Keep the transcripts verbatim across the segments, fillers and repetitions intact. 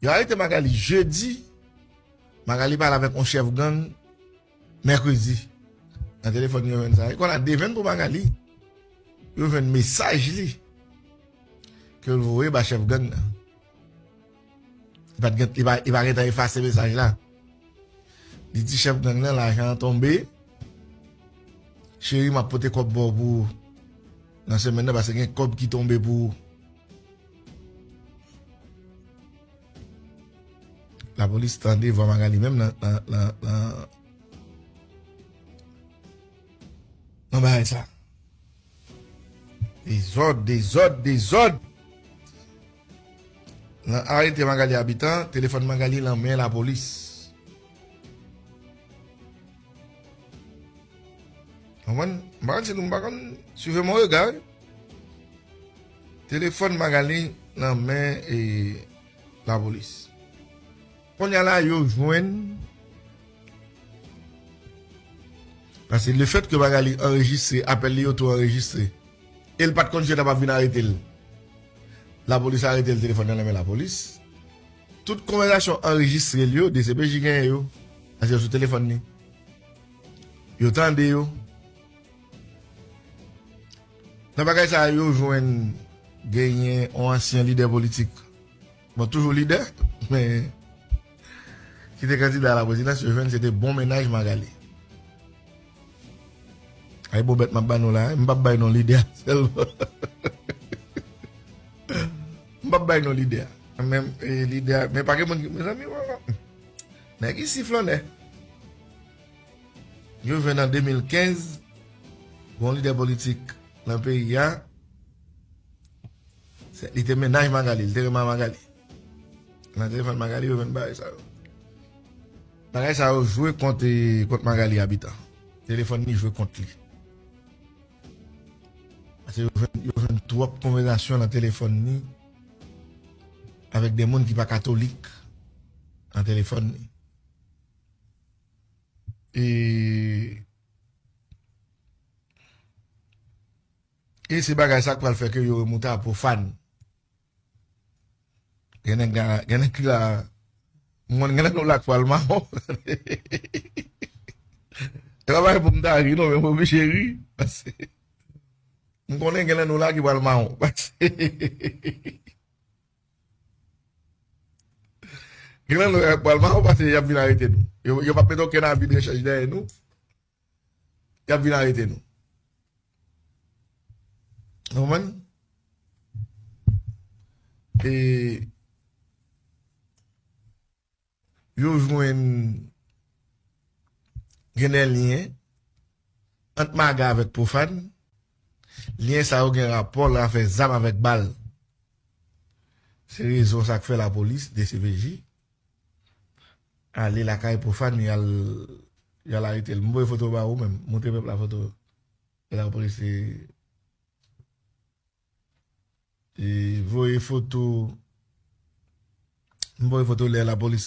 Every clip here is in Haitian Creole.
Yo arete Magali jedi. Magali pale avèk yon chèf gang mèkredi. Nan telefòn yo jwenn sa. Yo konn a devenn pou Magali. Yo jwenn mesaj li ke l voye ba chèf gang nan. Li pa t gen, li pa, li pa gentan efase mesaj la. Li di chèf gang nan lajan an tonbe. Cheri, m ap pote kòb ba w pou ou nan semèn nan, paske gen kòb ki tonbe pou ou. Lapolis tande vwa Magali menm nan, nan, nan, nan, nan bagay sa. Dezòd, dezòd, dezòd. Nan arete Magali Habitant, telefòn Magali nan men lapolis. Konprann? M pa konn si nou, m pa konn, suivez mon regard, wi. Telefòn Magali nan men, e, lapolis. Kounye a la, yo jwenn. Paske lefètke Magali anrejistre, apèl li yo tou anrejistre. E l pa t konn si yo t ap vin arete l. Lapolis arete l, telefòn nan nan men lapolis. Tout konvèsasyon anrejistre l yo, D C P J genyen yo. Paske yo sou telefòn li. Yo tande yo. Nan bagay sa a, yo jwenn genyen yon ansyen lidè politik. Bon, toujou lidè, men ki te kandida a la prezidans, yo jwenn se te bon mennaj Magali. Ay, bon bèt m ap ba nou la, m p ap bay non lidè a sèlman. M p ap bay non lidè a. Men, e, lidè a, men pa gen moun ki, mezanmi, nèg isi flannè. Yo jwenn an de mil kenz, gon lidè politik nan peyi a, se, li te mennaj Magali, li te renmen Magali. Nan telefòn Magali, yo jwenn bagay sa yo. Bagay sa yo jwe kont, e, kont Magali Habitant. Telefòn li jwe kont li. Paske yo jwenn, yo jwenn twòp konvèsasyon nan telefòn li avèk de moun ki pa katolik nan telefòn li. E, e se bagay sa k pral fè ke yo remoute a Pwofàn. Gen nèg la, gen nèg ki la, m konn gen nèg nou la k pral mawon. E pa bagay pou m ta ri non, men m oblije ri. Paske m konnen gen nèg nou la ki pral mawon. Paske Gen nan nou pral mal pase, y ap vin arete nou. Yo, yo p ap mete okenn avi de rechèch dèyè nou. Y ap vin arete nou. Ou konprann? E yo jwenn gen de lyen ant Maga avèk Pwofàn. Lyen sa yo gen rapò nan afè zam avèk bal. Se rezon sa k fè lapolis, D C P J, ale lakay Pwofàn, y al, y al arete l. M voye foto ba ou menm, montre pèp la foto. E lapolis, e, e voye foto, m voye foto lè lapolis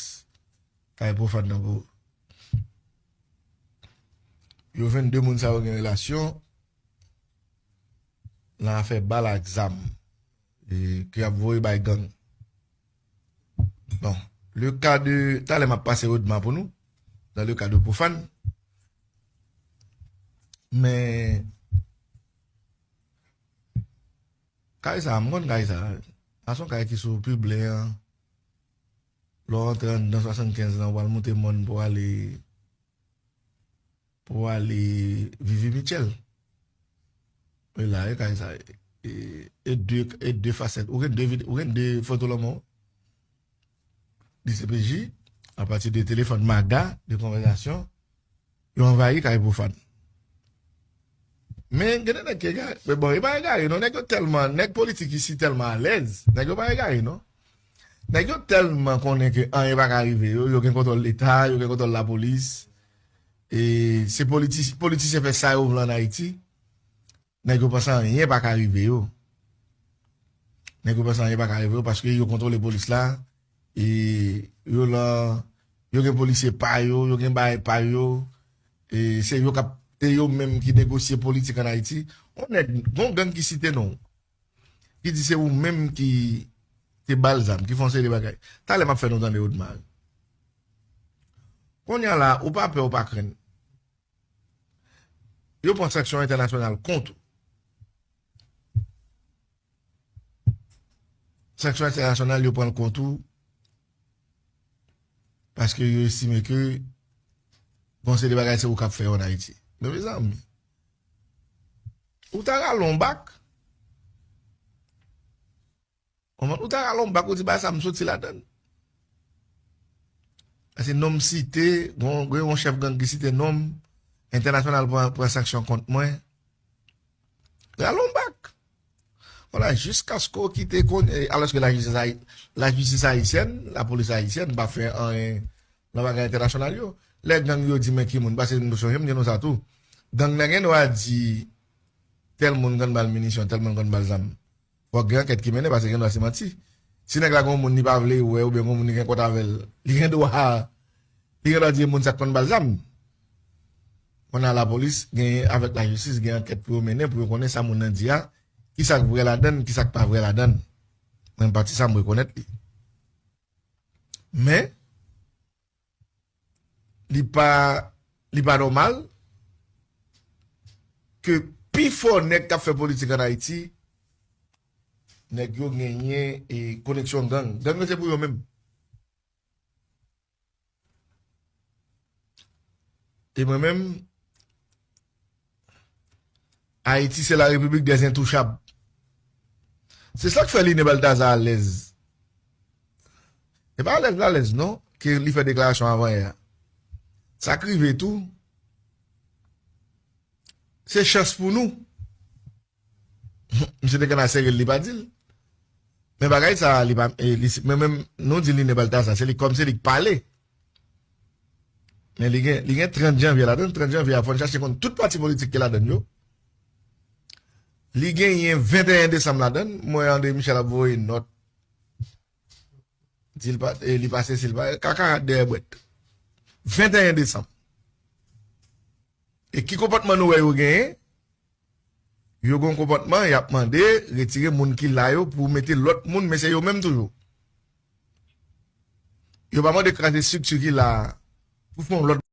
kay Pwofàn nan pou ou. Yo jwenn de moun sa yo gen relasyon nan afè bal ak zam, e, ke y ap voye bay gang. Bon, le ka de, talè m ap pase odma pou nou, dans le cas de Pwofàn. Men, kay sa, m konn kay sa. A se yon kay ki sou Piblen an. Lè w antre anndan swasannkenz lan, w al monte mòn pou ale, pou ale Vivi Mitchell. E la, e kay sa, e, e de, e de fasèt. Ou gen de vid-, ou gen de foto lan men w. D C P J, apati de telefòn Maga, de konvèsasyon, yo anvayi kay Pwofàn. Men, gen de nèg ki egare. Men bon, e pa egare, non. Nèg yo tèlman, nèg politik isi tèlman alèz. Nèg yo pa egare, non. Nèg yo tèlman konnen ke anyen pa ka rive yo. Yo gen kontwòl Leta, yo gen kontwòl lapolis. E se politi-, politisyen fè sa yo vle ann Ayiti. Nèg yo panse anyen pa ka rive yo. Nèg yo panse anyen pa ka rive yo paske yo kontwole polis la. E yo lan, yo gen polisye pa yo, yo gen bagay pa yo. E se yo k ap, e yo menm ki negosye politik ann Ayiti. Yon nèg, gon gang ki site non w, ki di se ou menm ki, te ba l zam, ki fè yon seri de bagay. Talè m ap fè nou tande Odmar. Kounye a la, ou pa pè, ou pa krenn. Yo pran sanksyon entènasyonal kont ou. Sanksyon entènasyonal, yo pran l kont ou paske yo estime ke gon seri de bagay se ou k ap fè yo ann Ayiti. Men mezanmi, ou ta rale yon bak. Kòman ou ta rale yon bak, ou di bagay sa m soti ladan l. Paske non m site, gon, gen yon chèf gang ki site non m, entènasyonal pran, pran sanksyon kont mwen. Rale yon bak. Vwala, jiskaske w kite konnen, alòske lajistis ayi-, lajistis ayisyèn, lapolis ayisyèn pa fè anyen nan bagay entènasyonal yo. Lè gang yo di men ki moun, paske nou sonje m di nou sa tou. Gang nan gen dwa di tèl moun konn ba l minisyon, tèl moun konn ba l zam. Fòk gen ankèt ki mennen, paske gen dwa se manti. Si nèg la gen yon moun li pa vle wè, oubyen gen yon moun li gen kont avè l, li gen dwa, li gen dwa di e moun sa k konn ba l zam. Kounye a lapolis genyen avèk lajistis gen ankèt pou yo mennen, pou yo konnen sa moun nan di a, ki sa k vrè ladan l, ki sa k pa vrè ladan l. Mwen pati sa m rekonèt li. Men, li pa, li pa nòmal ke pifò nèg k ap fè politik ann Ayiti, nèg yo genyen, e, koneksyon gang. Gang yo se pou yo menm. E mwen menm, Ayiti se la République des Intouchables. Se sa k fè Line Balthazar alèz. E pa alèz l alèz non, ke li fè deklarasyon avan yè a. Sa k rive tou, se chans pou nou. Misye te konn al sere l, li pa di l. Men bagay sa a, li pa, e, li, men menm, nou di Line Balthazar, se li kòm se li k pale. Men li gen, li gen trant janvye ladan l, trant janvye a, fò n chache konn tout pati politik ki ladan l yo. Li genyen venteyen desanm ladan l, m wè André Michel ap voye nòt. Di l pa, e, li pase, si l pa, kaka dèyè bwèt. Venteyen desanm. E ki konpòtman nou wè yo genyen? Yo gen yon konpòtman, y ap mande retire moun ki la yo pou mete lòt moun, men se yo menm toujou. Yo pa mande kraze estrikti ki la a pou fè yon lòt